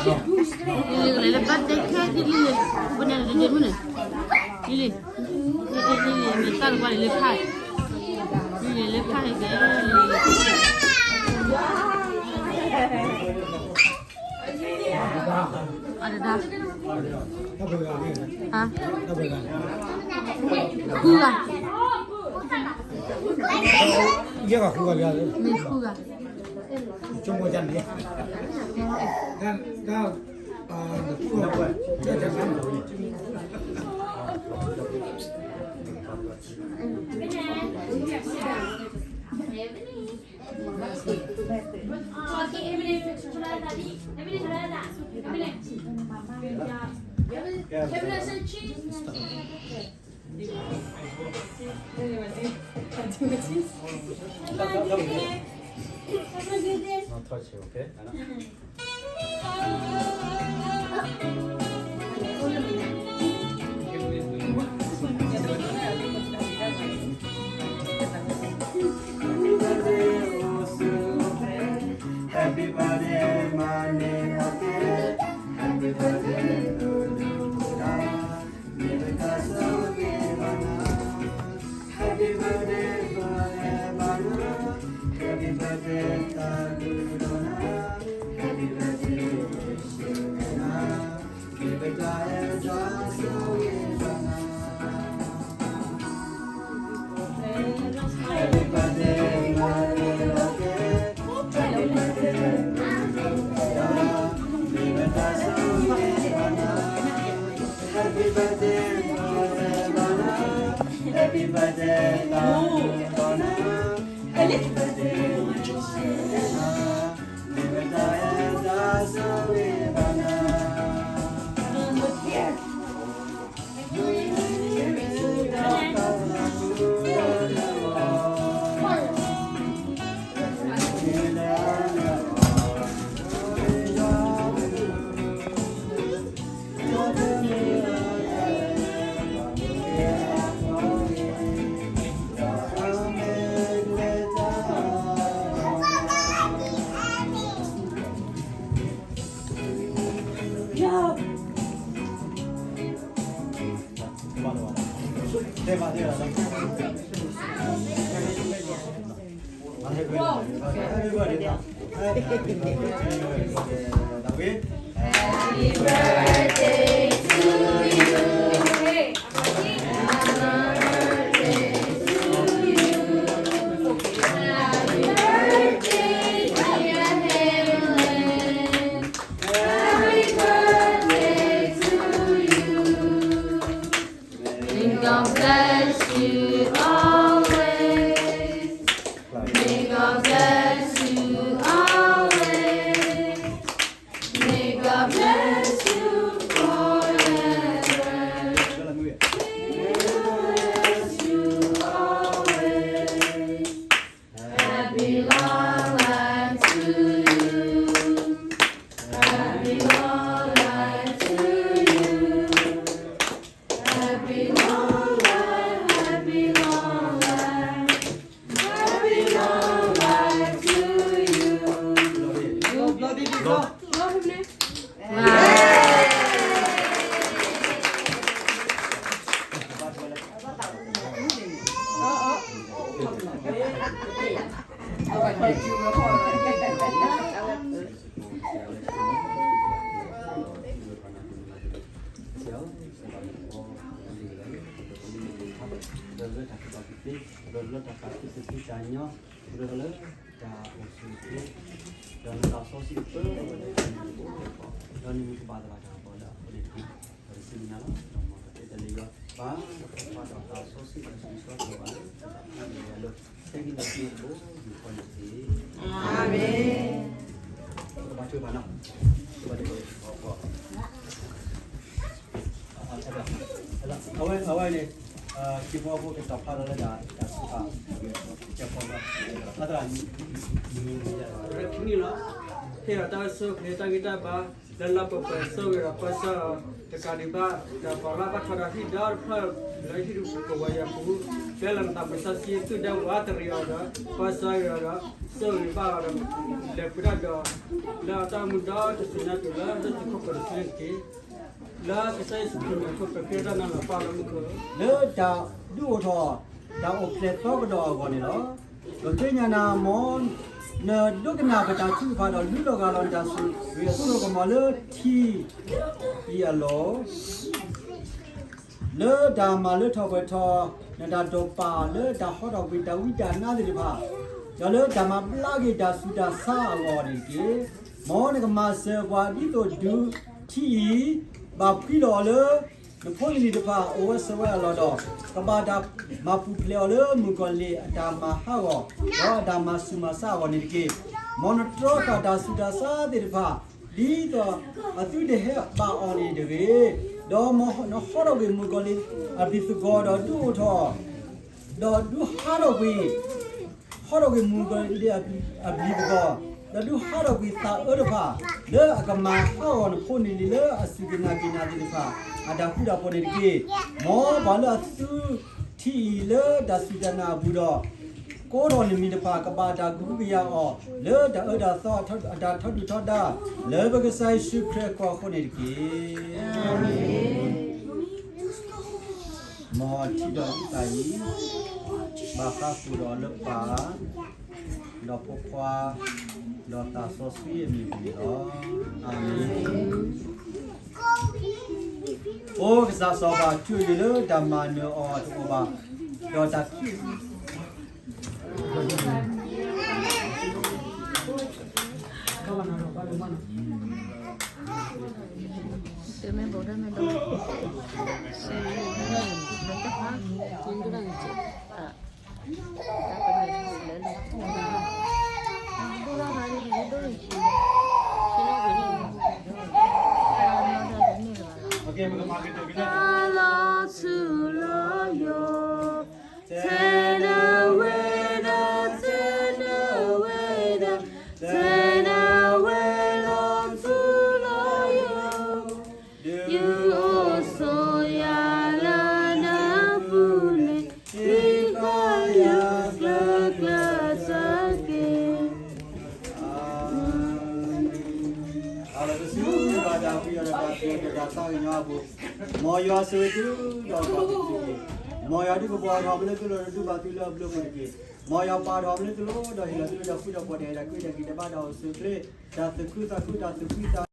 လံလံ ကလဲၤလၢ birthday cake လံလံ ပနဲၣ်လံတဒ့မုၣ်န့ၣ် လံလံ လံလံ မ့ၢ်တၢ်တကွၢ်လံလၢဖး လံလံလၢဖးဟဲက့ၤလံ အတဒါ ဟါ ဃုဂၤ ဃုဂၤ မ့ၢ်ဃုဂၤ May God bless you always. May God bless you always. May God bless you forever. May God bless you always. Happy long life to you. Happy long life to you. Happy long life, happy long life, happy long life to you. Glory be to God. Amen. Amen. အဝဲ အဝဲန့ၣ် က့ၤပှၤဖိကတီၤဖျါထီၣ်လၢတၢ် တၢ်စူၤဖး ကဲပှၤ အသရၣ် မံၤ မံၤ မံၤ မံၤ မံၤ လီၤ. ဟ့ၣ်လီၤတၢ်ဆိၣ်ဂ့ၤတၢ်ဂံၢ်တၢ်ဘါ လၢလၢပှဲၤပှဲၤ ဆိၣ်ဂ့ၤဒီးပၢဆှၢတကးဒံးဘၣ် ဒီးပှၤလၢဘၣ်ထွဲဒီးဟံၣ်ဒီတဖျၢၣ်လၢဟံၣ်ပဝဲယၤပူၤ ဖဲလၢနသးမုၢ်စီဆှံသူၣ်ဒဲဝးတရံးအီၤဒီး ပၢဆှၢဂ့ၤအီၤဒီး ဆိၣ်ဂ့ၤဘၣ်အီၤဒီး လဲၤဃုာ်တၢ်ဒီး လၢအတၢ်မူဒီတစုညါတုၤလၢတၢ်ထုကဖၣ်တစုန့ၣ်တက့ၢ်. လၢကစၢ်ယ့ၣ်ၡူးခရံာ်အမံၤအဃိ ပဃ့တၢ်နၤလီၤပၢ်လၢမူခိၣ် လၢတၢ်ဒုးအိၣ်ထီၣ် တၢ်အိၣ်ဖျဲၣ်သီကဒီးအဂီၢ်န့ၣ်လီၤ. ပဃ့ကညးနၤ မ်နဒိကနၣ်ပတၢ်ထုကဖၣ်ဒီး လူလီၤဂာ်လီၤနတၢ်ဆိၣ်ဂ့ၤအစိကမီၤလၢထံအံၤအလီၢ် လၢတၢ်မၤလၢထီၣ်ပှဲၤထီၣ် နတၢ်တိာ်ပာ်လၢတၢ်ဟီထီၣ်ကွံာ်တၢ်ဝံတၢ်နါသ့ၣ်တဖၣ်, ဒီးလၢတၢ်မၤဘျါက့ၤတၢ်ဆူးတၢ်ဆါအဂီၢ်န့ၣ်တက့ၢ်. မ်နကမၤစၢၤပှၤဒ်သိးဒုးထံအံၤ ဘၣ်ဖှံလီၤအီၤလၢ နဖိနလံၤတဖၣ်အိၣ်ဝဲဆိးဝဲအလီၢ်ဒီး ကဘၣ်တၢ်မၤပူၤဖျဲးအီၤလၢမုၣ်ကီၤလံၢ်အတၢ်မၤဟးဂီၤ ဒီးအတၢ်မၤဆူးမၤဆါအဂီၢ်န့ၣ်တက့ၢ်. မ်နတြီဃာ်တၢ်ဆူးတၢ်ဆါသ့ၣ်တဖၣ် ဒ်သိးအသုတဟဲဘၣ်အီၤန့ၣ်တဂ့ၤ, ဒီးမ်နဟီထီၣ်ကွံာ်မုၣ်ကီၤလံၢ်အဘျုးသကိးဒီးဒုးအိၣ်ထီၣ် ဒီးဒုးဟးထီၣ်ကွံာ် ဟီထီၣ်ကွံာ်မုၣ်ကီၤလံၢ်အဘျုးသကိး, ဒီးဒုးဟးထီၣ်ကွံာ်သးအၢတဖၣ် လၢအကမၤဟးဂီၤနဖိနလံၤလၢအစူၢ်က့ၤနာ်က့ၤနၤသ့ၣ်တဖၣ် အတၢ်ဃူတၢ်ဖိးန့ၣ်တက့ၢ်. မ်ပှၤလၢအသူထံအံၤလၢတၢ်စူၢ်တၢ်နာ်အပူၤဒီး ကိးထီၣ်နမံၤတဖၣ် ကဘၣ်တၢ်ကဟုကယာ်အီၤ လၢတၢ်အၢတၢ်သီအတၢ်ထီဒုၣ်ထီဒါ လၢပကစၢ်ယ့ၣ်ၡူးခရံာ်အဃိန့ၣ်တက့ၢ်. မ်ထံဒီးသးအံၤ ဘၣ်ဃးဃုာ်ဒီးလၢပၢ် ဒီးဖိခွါ ဒီးသးစီဆှံအမံၤပူၤန့ၣ်လီၤ. အၤမ့ၣ်. အိ ကစၢ်စီၤပၤ တုၤအံၤလၢတၢ်မၤနၢၤအီၤတအိၣ်ဘၣ်, ဒီးတၢ် လီၤဆူလီၤယိာ်, ထဲနဝဲဒၣ်, ထဲနဝဲဒၣ်, ထဲနဝဲလီၤဆူလီၤယိာ်, ဒုးအိၣ်ဆိးယၤလၢနပူၤန့ၣ်, ဟံးဃာ်ယၤကျၢၤကျၢၤစၢက့ၤ. အၤမ့ၣ်. တၢ်ဘျုးဒိၣ်မး တၢ်သးကညီၤအပူၤ, မ်ယွၤဆိၣ်ဂ့ၤသုဒီးဘၣ်သုတက့ၢ်. မ်ယွၤဒုးကပီၤထီၣ်မ့ၢ်လၢသုလိၤဒီးဒုးဘၣ်သုလၢအဘျုးအဖှိၣ်တက့ၢ်. မ်ယွၤပာ်ထီၣ်မ့ၢ်လၢသုလိၤဒီးဟ့ၣ်လီၤသုလၢတၢ်ဃူတၢ်ဖိး တၢ်အဲၣ်တၢ်ကွံတၢ်ဂံၢ်တၢ်ဘါတၢ်အိၣ်ဆူၣ်အိၣ်ချ့ တၢ်သူၣ်ခုသးခုတၢ်သူၣ်ဖှံသး